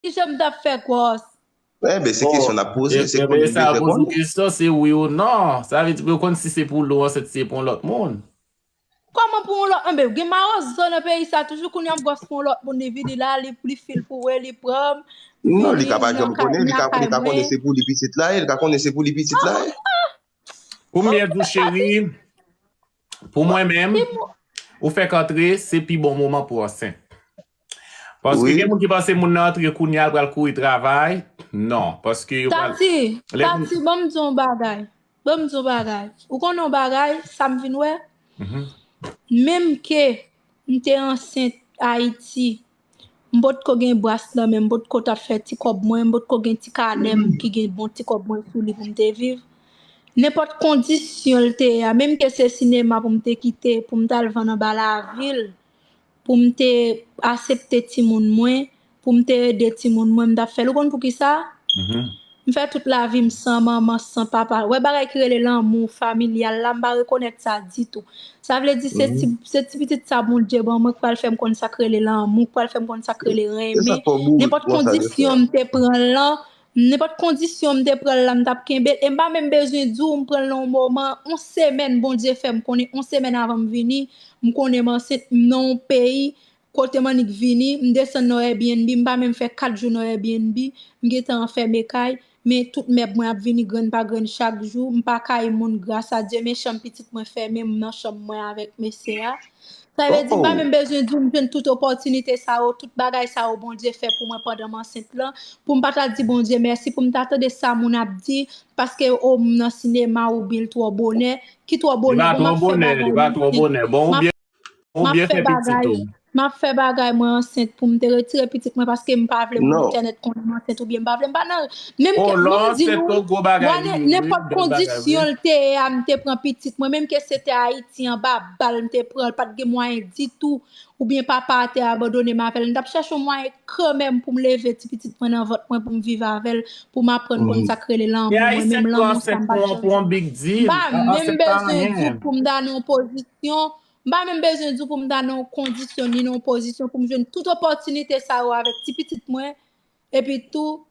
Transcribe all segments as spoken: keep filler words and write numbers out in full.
Ki jan m t ap fè gwòs? Enben, se kesyon n ap poze, se konnen sa poze yon kesyon, se wi ou non. Sa vle di pou yo konn si se pou lo ansent, si se pou yon lòt moun. Kòman pou yon lòt? Enben, gen mawozo nan peyi sa, toujou kounye a m gwòs pou yon lòt moun, li vini la, li li fil pou we, li pran m. Non, li ka pa janm konnen, li ka li ka konnen se pou li pitit la ye, li ka konnen se pou li pitit la ye. Pou m byen di w, cheri, pou mwen menm, ou fèk antre, se pi bon moman pou ansent. Paske gen moun ki panse moun nan antre kounye a, l pral kouri travay. Non, paske yo pral. Tati, Tati, ban m di yon bagay. Ban m di yon bagay. Ou konnen yon bagay, sa m vin wè? Menm ke m te ansent Ayiti, m potko gen bras nan men m, m potko t ap fè ti kòb mwen, m potko gen ti kanè m ki gen bon ti kòb mwen sou li pou m te viv. Nenpòt kondisyon l te ye a, menm ke se sinema pou m te kite, pou m t al vann anba lavil, pou m te asepte timoun mwen, pou m te ede timoun mwen, m t ap fè l. Ou konn poukisa? M fè tout lavi m san manman, san papa. Wè bagay ki rele lanmou familyal la, m pa rekonèt sa ditou. Sa vle di se ti, se ti pitit sa Bondye ban mwen k pral fè m konn sa k rele lanmou, k pral fè m konn sa k rele renmen. Nenpòt kondisyon m te pran l lan, nenpòt kondisyon m te pran l la, m t ap kenbe l. E m pa menm bezwen di w, m pran l nan yon moman, yon semèn Bondye fè m konnen, yon semèn avan m vini, m konnen m ansent, m nan yon peyi, kote m annik vini, m desann nan Airbnb, m pa menm fè kat jou nan Airbnb, m gentan anfème kay, men tout mèb mwen ap vini grenn pa grenn chak jou, m pa kay moun gras a Dye, men chanm pitit mwen fèmen, m nan chanm mwen avèk mesye a. Sa vle di m pa menm bezwen di w m jwenn tout opòtinite sa yo, tout bagay sa yo Bondye fè pou mwen pandan m ansent lan, pou m pa ta di Bondye mèsi, pou m ta tande sa moun ap di, paske o m nan sinema oubyen l twò bonè, ki twò bonè, bon m ap fè bagay mwen. M ap fè bagay, m ap fè bagay mwen ansent pou m te retire pitit mwen paske m pa vle moun entènèt konnen m ansent oubyen m pa vle, m pa nan menm ke, ban m di nou, nenpòt kondisyon l te ye a, m te pran pitit mwen, menm ke se te Ayiti anba bal m te pran l, pa t gen mwayen ditou, oubyen papa a te abandone m avè l, m t ap chèche yon mwayen kanmenm pou m leve ti pitit mwen nan vant mwen pou m viv avè l, pou m aprann konn sa k rele lanmou, mwen menm lanmou sa m pa t janm, m pa menm bezwen di w pou m ta nan yon pozisyon, m pa menm bezwen di w pou m ta nan yon kondisyon ni nan yon pozisyon pou m jwenn tout opòtinite sa yo avèk ti pitit mwen, epi tou,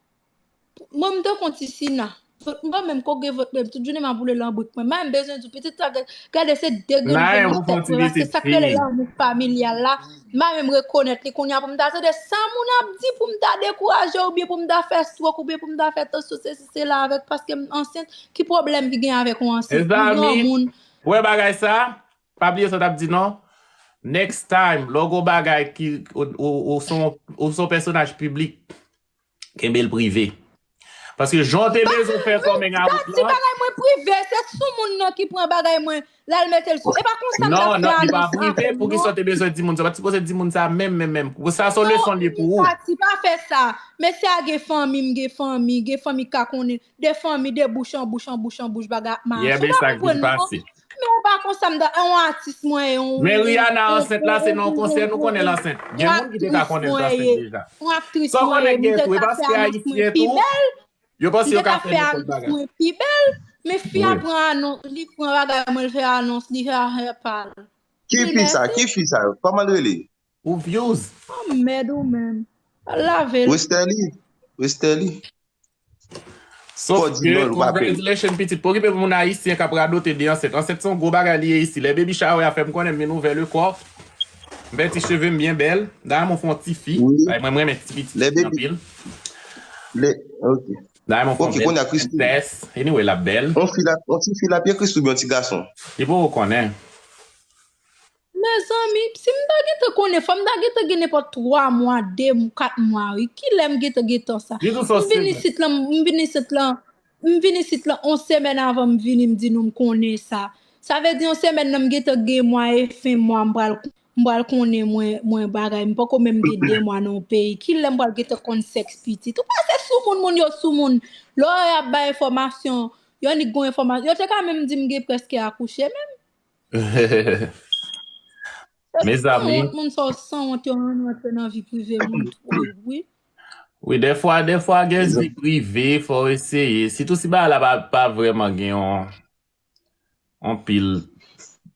mwen m tankou yon ti sina. M pa menm koke vant mwen, tout jounen m ap boule lanbrik mwen. M pa menm bezwen di w pitit sa, gade se de grenn grenn nan tèt mwen, paske sa k rele lanmou familyal la, m pa menm rekonèt li kounye a pou m ta tande sa moun ap di pou m ta dekouraje oubyen pou m ta fè stroke oubyen pou m ta fè tansyon sesi sela avèk paske m ansent, ki pwoblèm ki gen avèk yon ansent? Yon granmoun. Ou wè bagay sa? Pa bliye sa w t ap di non. Next time, lè w gen yon bagay ki, ou, ou, ou se yon, ou se yon pèsonaj piblik, kenbe l prive. Paske jan w te bezwen fè kòm en a wout lan. Tati, bagay mwen prive, se sou moun nan ki pran bagay mwen, l al mete l sou. E pa konsa m t ap fè anons avè l non. Poukisa w te bezwen di moun sa? W pa t sipoze di moun sa menm, menm, menm. Sa se yon leson li ye pou ou. Tati, pa fè sa. Mesye a gen fanmi, m gen fanmi, gen fanmi k ka konnen. De fanmi, de bouch an bouch, an bouch an bouch, bagay ap mache. Ou pa konprann non. Men ou pa konsa m ta, yon atis mwen ye, yon... Men Rihanna ansent la, se nan yon konsè nou konnen l ansent. Gen moun ki te ka konnen l ansent deja. Yon aktris mwen ye, m te ka fè anons mwen pi bèl. Yo panse yo ka fè nenpòt bagay. Mwen pi bèl, men fi a pran anons, li pran bagay mwen, l fè anons, li fè afè pa l. Ki fi sa? Ki fi sa? Kòman l rele? Ou views. Oh mèd ou menm. Al lave l. Westerlie. Westerlie. Sof ke, congratulations pitit. Pokipe pou moun ayisyen k ap radote de ansent. Ansent se yon gwo bagay li ye isi. Lè baby shower a fè m konnen m vin ouvè le kò. M fè ti cheve m byen bèl. Dayè mwen fè yon ti fi. Dayè mwen, mwen renmen ti pitit fi anpil. Dayè mwen fè yon bèl ti prensès. Anyway, l ap bèl. Yon ti fi l ap ye, Christoo oubyen yon ti gason? Li poko konnen. Mezanmi, si m ta gentan konnen, fò m ta gentan gen nenpòt twa mwa, de mwa, kat mwa, wi. Kilè m gentan gen tan sa? M vin isit lan, m vin isit lan, m vin isit lan yon semèn avan m vini, m di nou m konnen sa. Sa vle di yon semèn nan m gentan gen mwa e fen mwa, m pral, m pral konnen mwen, mwen bagay. M poko menm gen de mwa nan yon peyi. Kilè m pral gentan konn sèks pitit? Ou pa se soumoun, moun yo soumoun. Lè y ap bay enfòmasyon, yo annik gon enfòmasyon. Yo te ka menm di m gen prèske akouche menm. Mezanmi. Moun sa yo sanwont, yo renmen rantre nan vi prive moun twòp, wi. Wi, dèfwa, dèfwa gen vi prive, fò w eseye. Sitou si bagay la pa, pa vrèman gen yon, anpil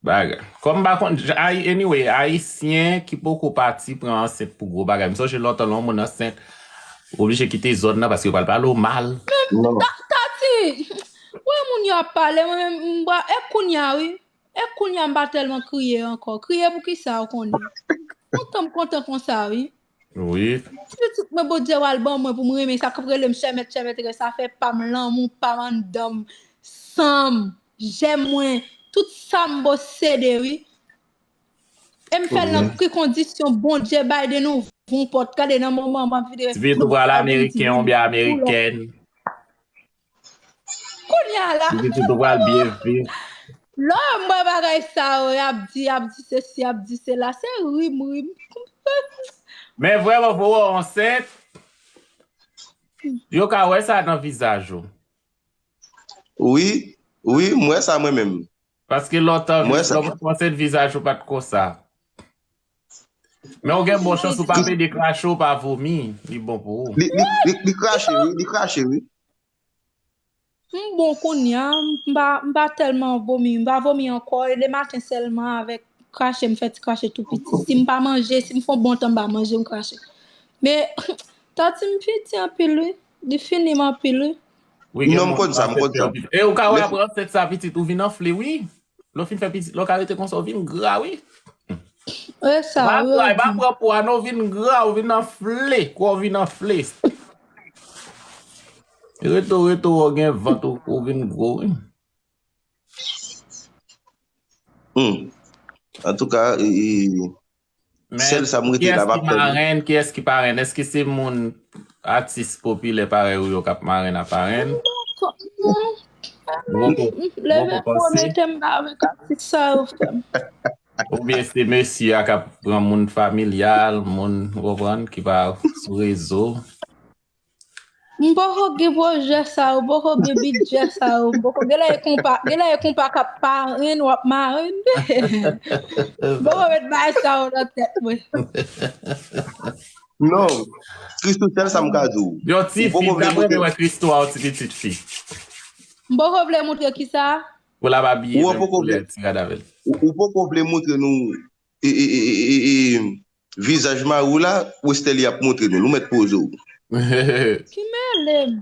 bagay. Kòm m pa konn, anyway, ayisyen ki poko pati pran ansent pou gwo bagay. M sonje lontan lè yon moun ansent, Ou oblije kite zòn nan paske yo pral pale w mal. Non. Tati, wè moun yo ap pale, mwen menm, m pa, e kounya wi. E kounya m pa tèlman kriye ankò. Kriye pou kisa ou konnen? Kontan m kontan konsa wi. Wi. Pitit mwen Bondye w al ban mwen pou m renmen sa k ap rele m chèmèt chèmèt rè sa fè pa m lanmou pa m anndan m san m jèm mwen tout sa m posede wi. E m fè l nan ki kondisyon Bondye bay de nou voun pòt gade nan moman m ap vide. Ti pitit ou pral ameriken oubyen amerikèn. Kounye a la. Ti pitit ou pral byen viv. Lò m wè bagay sa yo, y ap di, y ap di sesi, y ap di sela, se rim, rim. Men vrèman, pou w ansent, yo ka wè sa nan vizaj ou. Wi, wi, m wè sa mwen menm. Paske lontan, lè w ansent, vizaj ou pa t konsa. Men ou gen bon chans ou pa pede krache, ou pa vomi, li bon pou ou. Li, li, li, li krache, wi, li krache, wi. M bon kounye a, m pa, m pa tèlman vomi, m pa vomi ankò, e lematen sèlman avèk krache, m fè ti krache tou piti. Si m pa manje, si m fè yon bon tan m pa manje, m krache. Men, tati m piti anpil wi, li fini m anpil wi. Wi, gen Non, m moun konn sa, m konn sa. E ou ka wè apre ansent sa pitit, ou vin anfle wi. Lè w fin fè pitit, lè w ka rete konsa, ou vin gra wi. E sa, Pa wi, gra, wi. E pa pran pwa, non, ou vin gra, ou vin anfle, kò w vin anfle. Reto, reto, ou gen vant, ou, ou vin gwo wi. Hmm. Antouka, e, e, Men, sèl sa m rete la, m ap tann. Marenn, kiyès ki parenn? Èske se moun atis popilè parèy ou yo k ap marenn a parenn? Ou poko, ou Leve poko pou panse? Mete m ba avèk atis sa yo frè m. Oubyen se mesye a k ap pran moun familyal, moun, ou konprann, ki pa sou rezo? M poko gen pwojè sa yo, m poko gen bidjè sa yo, m poko gen lè e konpa, gen lè e konpa k ap parenn, w ap marenn. M poko met bagay sa yo nan tèt mwen. Non, Christoo, sèl sa m ka di w. Yon ti Ou poko fi, m vle ta renmen montre wè Christoo a, yon ti pitit fi. M poko vle montre kisa. Pou l ap abiye Ou menm poko koulè vle- ti rad avè l. Ou, ou poko vle montre nou e, e, e, e, e, e, vizaj mari w la, Westerlie ap montre nou. Nou mèt poze w. Ki mele m?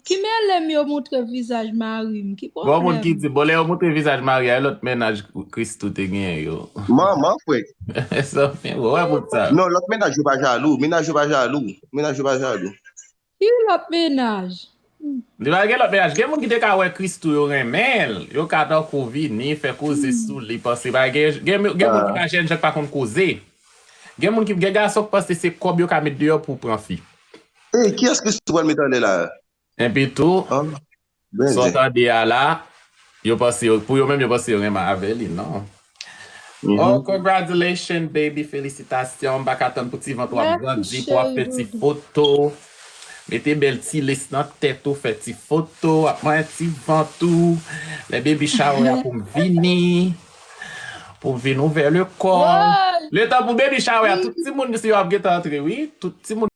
Ki mele m yo montre vizaj mari m? Ki Bon, moun ki pwoblèm? Di, bon, lè yo montre vizaj mari a, lòt mennaj Christoo te genyen yo. Manman, frè. Sa fè, bon, wè moun sa. Non, lòt mennaj yo pa jalou. Mennaj yo pa jalou. Mennaj yo pa jalou. Ki lòt mennaj? Li pa gen lòt mennaj. Gen moun ki te ka wè Christoo yo renmen l. Yo ka tankou vini, fè koze sou li, panse pa gen, gen, gen moun ki pa jèn jan k pa konn koze. Gen moun ki, gen gason k panse se kòb yo ka met deyò pou pran fi. E, kiyès Christoo pral met anlè la? Enpi tou, An? Ben, sa w zen. Tande a la, yo panse yo, pou yo menm, yo panse yo renmen avè li, non. Mhm. Oh, congratulations, baby. Felisitasyon. M pa ka tann pou ti vant ou ap Mèsi, grandi, pou w ap fè cheri ti doudou. Foto. Mete bèl ti les nan tèt ou, fè ti foto, ap manyen ti vant ou. Lè baby shower a pou m vini. Pou m vin ouvè le kò. Woy! Letan pou baby shower a, tout timoun si yo ap gentan antre, wi. Tout timoun